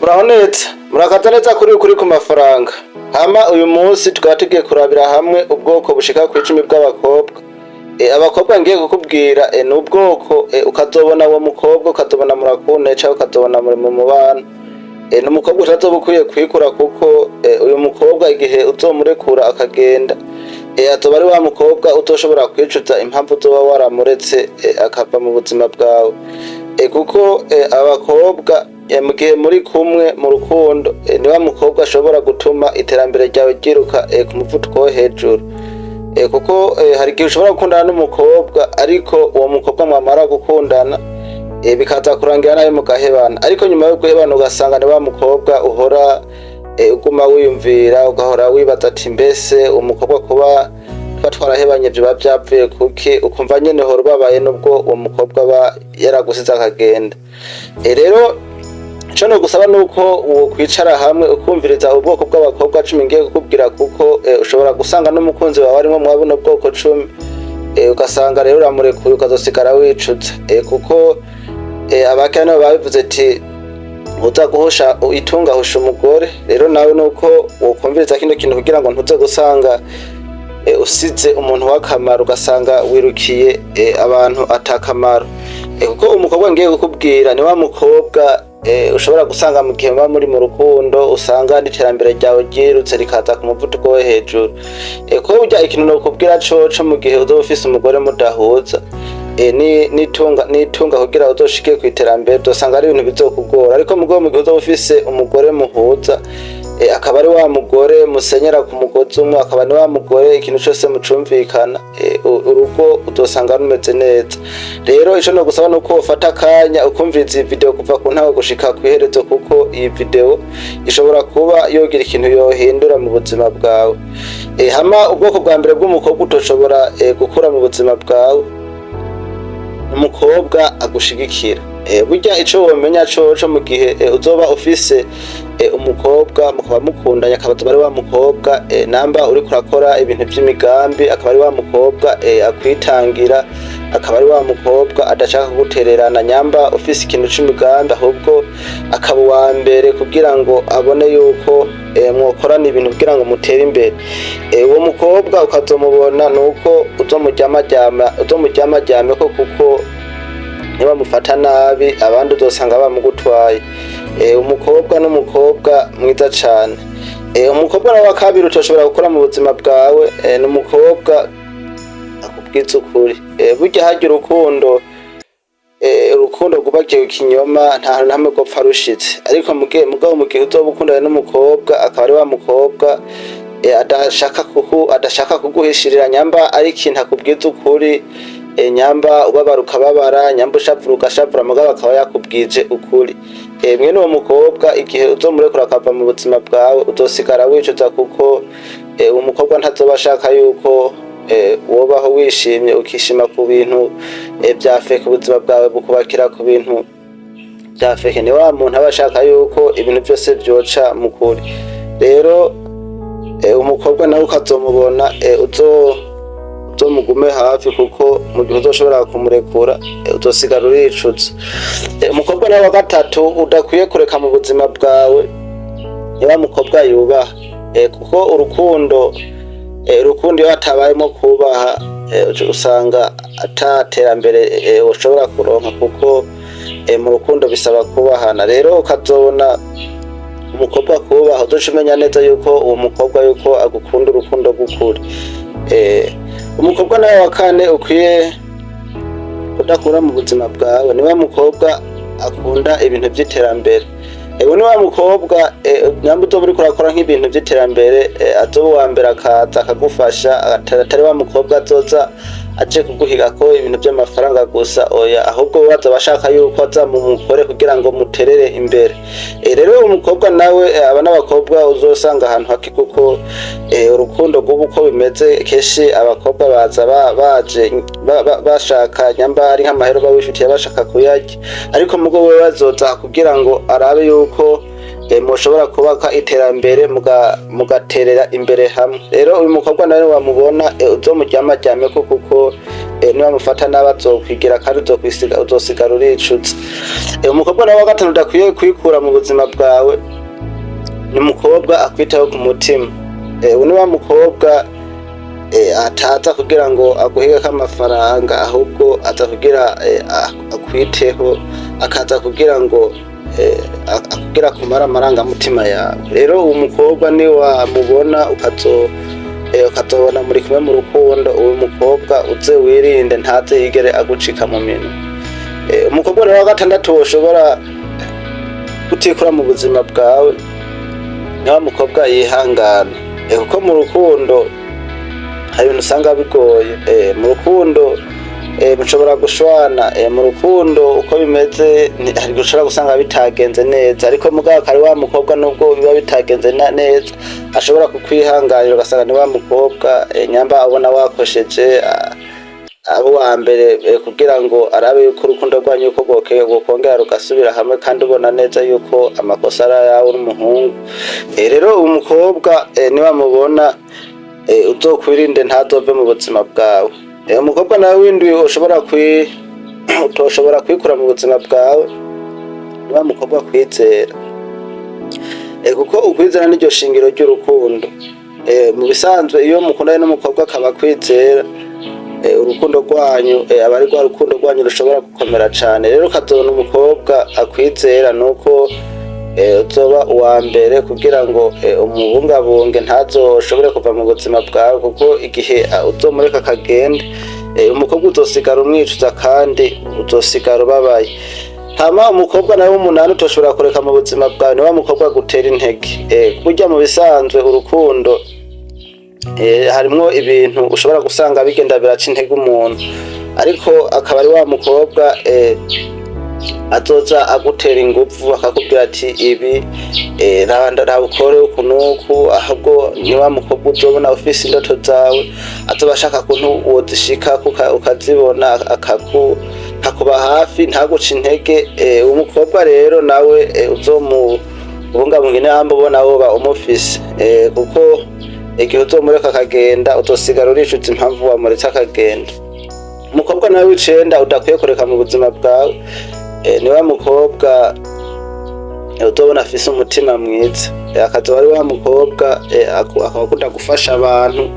Muraho neza, murakaza neza kuri ku mafaranga. Hama uyu munsi tukaba tugiye kurabira hamwe ubwoko bushika ku 10 bw'abakobwa. Abakobwa ngiye kukubwira ni ubwoko ukazobona uwo mukobwa, ukazobona murakundanye canke ukazobona muri mu mubano. Ni umukobwa utazoba ukwiye kwikura, kuko uyu mukobwa igihe uzomurekura akagenda, azoba ari wa mukobwa utoshobora kwicuza impamvu uzoba waramuretse akava mu buzima bwawe. Kuko abakobwa mu gihe muri kumwe mu rukundo, ni wa mukobwa ashobora gutuma iterambere ryawe ryiruka ku muvuduko wo hejuru. Kuko hari igihe ushobora gukundana n'umukobwa, ariko uwo mukobwa mwamara gukundana bikaza kurangira nabi mugahebana, ariko nyuma yo guhebana ugasanga ni wa mukobwa uhora uguma wiyumvira, ugahora wibaza ati: "Mbese umukobwa kuba tuba twarahebanye vyoba vyavuye kuki?" Ukumva nyene uhora ubabaye nubwo uwo mukobwa aba yaragusize akagenda. Rero ico nogusaba nuko wokwicara hamwe ukumviriza ubwoko bw'abakobwa 10 ngiye kukubwira, kuko ushobora gusanga n'umukunzi wawe arimwo mwa buno bwoko 10, ugasanga rero uramurekuye ukazosigara wicuza, kuko abakera nibo babivuze ati: "Uza guhusha itunga ahusha umugore." Rero nawe nuko wokumviriza kino kintu kugira ngo ntuze gusanga usize umuntu w'akamaro, ugasanga wirukiye abantu atakamaro. Kuko umukobwa ngiye kukubwira ni wa mukobwa ushobora gusanga mu gihe muba muri mu rukundo, usanga n'iterambere ryawe ryirutse rikaza ku muvuduko wo hejuru. Kuko burya ikintu nokubwira coco, mu gihe uzoba ufise umugore mudahuza nitunga kugira uzoshike ku iterambere, uzosanga ari ibintu bizokugora. Ariko mugabo mu gihe uzoba ufise umugore muhuza, akaba ari wa mugore musenyera ku mugozi umwe, akaba ni wa mugore ikintu cose mucumvikana, urugo uzosanga rumeze neza. Rero ico nogusaba nuko wofata akanya ukumviriza iyi video kuva ku ntango gushika kw'iherezo, kuko iyi video ishobora kuba yogira ikintu yohindura mu buzima bwawe. Hama ubwoko bwa mbere bw'umukobwa utoshobora gukura mu buzima bwawe, umukobwa agushigikira. Burya ico womenya coco, mu gihe uzoba ufise umukobwa mukaba mukundanye, akaba ari wa mukobwa namba uriko urakora ibintu vy'imigambi, akaba ari wa mukobwa akwitangira, akaba ari wa mukobwa adashaka kugutererana nyamba ufise ikintu c'imigambi, ahubwo akaba uwa mbere kugira ngo abone yuko mwokorana ibintu kugira ngo mutere imbere. Uwo mukobwa ukazomubona nuko uzomuryamaryama, uzomuryamaryameko, kuko nibamufata nabi abandi uzosanga bamugutwaye. Umukobwa n'umukobwa mwiza cane. Umukobwa nawe wa kabiri utoshobora gukora mu buzima bwawe, ni umukobwa akubwiza ukuri. Burya harya urukundo, urukundo rwubakiye ku kinyoma nta hantu hamwe rwopfa rushitse. Ariko mugabo mu gihe uzoba ukundana n'umukobwa, akaba ari wa mukobwa adashaka kuguhishirira, nyamba ari ikintu akubwiza ukuri, nyamba ubabara ukababara, nyamba ushavura ugashavura, mugabo akaba yakubwije ukuri. Mwene uwo mukobwa igihe uzomurekura akava mu buzima bwawe, uzosigara wicuza, kuko uwo mukobwa ntazoba ashaka yuko wobaho wishimye, ukishima ku bintu vya fake. Ubuzima bwawe bukubakira ku bintu vya fake. Ni wa muntu aba ashaka yuko ibintu vyose vyoca mu kuri. Rero umukobwa nawe ukazomubona, uzomugume hafi, kuko mu gihe uzoshobora kumurekura, uzosigara uricuza. Umukobwa nawe wa gatatu udakwiye kureka mu buzima bwawe ni wa mukobwa yubaha. Kuko urukundo iyo hatabayemo kubaha, usanga ata terambere ushobora kuronka, kuko mu rukundo bisaba kubahana. Rero ukazobona umukobwa kubaha, uzoca umenya neza yuko uwo mukobwa yuko agukunda urukundo rw'ukuri. Umukobwa nawe wa kane ukwiye kudakura mu buzima bwawe ni wa mukobwa akunda ibintu vy'iterambere. Uyu ni wa mukobwa nyamba uzoba uriko urakora nk'ibintu vy'iterambere, azoba uwa mbere akaza akagufasha, atari wa mukobwa azoza aje kuguhigako ibintu vy'amafaranga gusa, oya, ahubwo we azoba ashaka yuko aza mu mukore kugira ngo muterere imbere. Rero uwo mukobwa nawe, aba n'abakobwa uzosanga ahantu hake, kuko urukundo rw'ubu uko bimeze, kenshi abakobwa baza baje bashaka nyamba ari nk'amahera uba wifitiye, bashaka kuyarya, ariko mugo wewe azoza kugira ngo arabe yuko mushobora kubaka iterambere, mugaterera imbere hamwe. Rero uyu mukobwa nawe wamubona, uzomuryamaryameko, kuko Niwamufata nabi azokwigira kandi uzokwisiga, uzosigara uricuza. Umukobwa nawe wa gatanu udakwiye kwikura mu buzima bwawe ni umukobwa akwitaho ku mutima. Uyu ni wa mukobwa ataza kugira ngo aguhegeko amafaranga, ahubwo aza kugira akwiteho, akaza kugira ngo kugira kumara amarangamutima yawe. Rero uwo mukobwa ni wamubona ukazobona muri kumwe mu rukundo, uwo mukobwa uze wirinde ntaze yigere agucika mu minwe. Umukobwa nawe wa gatandatu woshobora kutikura mu buzima bwawe ni wa mukobwa yihangana. Kuko mu rukundo hari ibintu usanga bigoye. Mu rukundo mushobora gushwana. Mu rukundo uko bimeze hari igihe ushobora gusanga bitagenze neza, ariko mugabo kari wa mukobwa nubwo biba bitagenze neza ashobora kukwihanganira, ugasanga ni wa mukobwa nyamba abona wakosheje abo wa mbere kugira ngo arabe yuko urukundo rwanyu yuko rwokongera rugasubira hamwe, kandi ubona neza yuko amakosa ari ayawe n'umuhungu. Rero umukobwa niwamubona uzokwirinde ntazove mu buzima bwawe. Umukobwa nawe windwi ushobora utoshobora kwikura mu buzima bwawe ni wa mukobwa kwizera. Kuko ukwizera niryo shingiro ry'urukundo. Mu bisanzwe iyo mukundanye n'umukobwa akaba akwizera, urukundo rwanyu aba ari rwa rukundo rwanyu rushobora gukomera cane. Rero ukazobona umukobwa akwizera nuko uzoba uwa mbere kugira ngo umubungabunge ntazoshobore kuva mu buzima bwawe, kuko igihe uzomureka akagenda, umukobwa uzosigara umwicuza kandi uzosigara ubabaye. Hama umukobwa nawe w'umunani utoshobora kureka mu buzima bwawe ni wa mukobwa gutera intege. Burya mu bisanzwe urukundo harimwo ibintu ushobora gusanga bigenda biraca intege umuntu, ariko akaba ari wa mukobwa azoza agutera inguvu akakubwira ati ibi raba ukore uku n'uku. Ahubwo ni wa mukobwa uzobona ufise indoto zawe, azoba ashaka kuntu wozishika ukazibona, akakuba hafi ntaguce intege. Uwo mukobwa rero nawe uzomubungabunga inamba ubona woba umufise, kuko igihe uzomureka akagenda uzosigara uricuza impamvu wamuretse akagenda. Umukobwa nawe w'icenda udakwiye kureka mu buzima bwawe ni wa mukobwa uzobona afise umutima mwiza. Akazoba ari wa mukobwa akaba akunda gufasha abantu,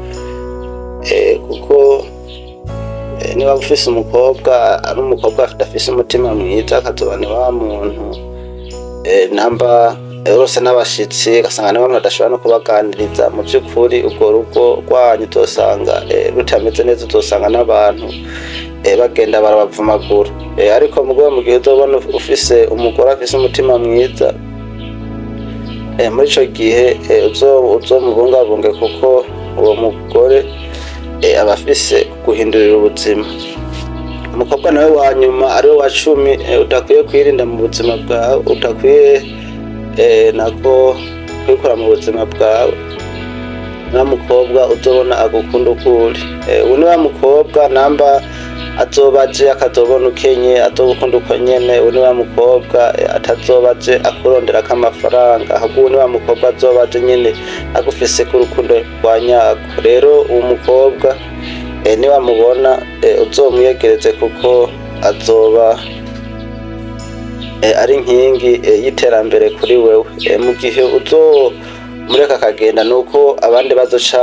kuko niba ufise umukobwa ari umukobwa adafise umutima mwiza, akazoba ni wa muntu namba rwose n'abashitsi ugasanga ni wa muntu adashobora no kubaganiriza. Mu vy'ukuri urwo rugo rwanyu uzosanga rutameze neza, uzosanga n'abantu bagenda barabavumagura. Ariko mugabo mu gihe uzobona ufise umugore afise umutima mwiza, muri ico gihe uzomubungabunge, kuko uwo mugore aba afise guhindurira ubuzima. Umukobwa nawe wa nyuma ariwe wa 10 udakwiye kwirinda mu buzima bwawe, udakwiye nako kwikura mu buzima bwawe, ni wa mukobwa uzobona agukunda uko uri. Uyu ni wa mukobwa namba azoba aje akazobona ukenye azogukunda uko nyene. Uyu ni wa mukobwa atazoba aje akuronderako amafaranga, ahubwo uyu ni wa mukobwa azoba aje nyene agufiseko urukundo rwa nyarwo. Rero uwo mukobwa niwamubona uzomwiyegereze, kuko azoba ari inkingi y'iterambere kuri wewe. Mu gihe uzomureka akagenda nuko abandi bazoca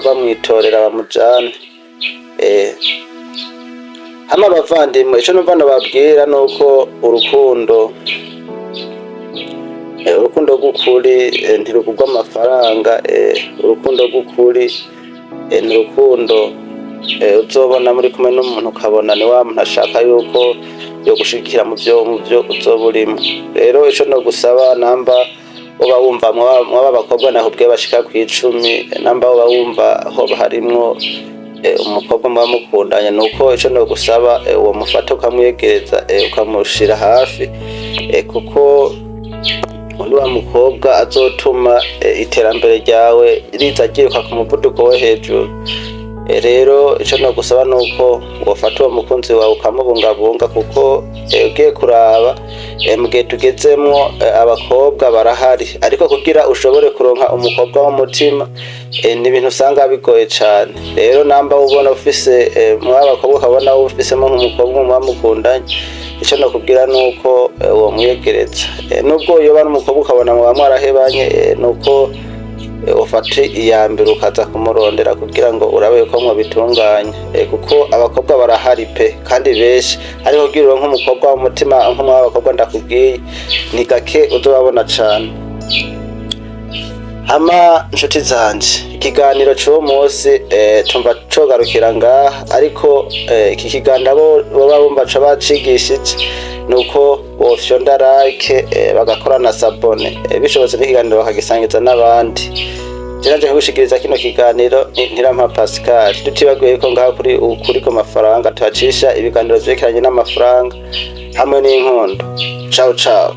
bamwitorera bamujane. Hama abavandimwe, ico numva nobabwira nuko urukundo rw'ukuri ntirugurwa amafaranga. Urukundo rw'ukuri ni urukundo uzobona muri kumwe n'umuntu ukabona ni wa muntu ashaka yuko yogushigikira mu vyo uzoba urimwo. Rero ico nogusaba, namba uba wumva mwaba bakobwa nakubwiye bashika kw'10, namba uba wumva hoba harimwo umukobwa muba mukundanye, nuko ico nogusaba uwo mufata ukamwegereza, ukamushira hafi, kuko undi wa mukobwa azotuma iterambere ryawe riza ryiruka ku muvuduko wo hejuru. Rero ico nogusaba nuko wofata uwo mukunzi wawe ukamubungabunga, kuko ugiye kuraba mu gihe tugezemwo, abakobwa barahari, ariko kugira ushobore kuronka umukobwa w'umutima ni ibintu usanga bigoye cane. Rero namba ubona ufise muri abakobwa, ukabona ufisemo nk'umukobwa muba mukundanye, ico nokubwira nuko womwiyegereza. Nubwo yoba ari umukobwa ukabona muba mwarahebanye, nuko ufate iya mbere ukaza kumurondera kugira ngo urabe yuko mwobitunganya, kuko abakobwa barahari pe, kandi benshi, ariko kugira uronke umukobwa w'umutima nk'umwe w'abakobwa ndakubwiye, ni gake uzobabona cane. Hama nshuti zanje, ikiganiro c'uwo munsi tumva cogarukira ngaha, ariko iki kiganiro abo boba bumva co bacigishije nuko bofyonda like, bagakora na s'abonner, bishobotse n'ikiganiro bakagisangiza n'abandi. Je naje kugushikiriza kino kiganiro ni Ntirampa Pascal. Tutibagiwe yuko ngaha kuri ku mafaranga tuhacisha ibiganiro vyerekeranye n'amafaranga hamwe n'inkundo. Ciao ciao.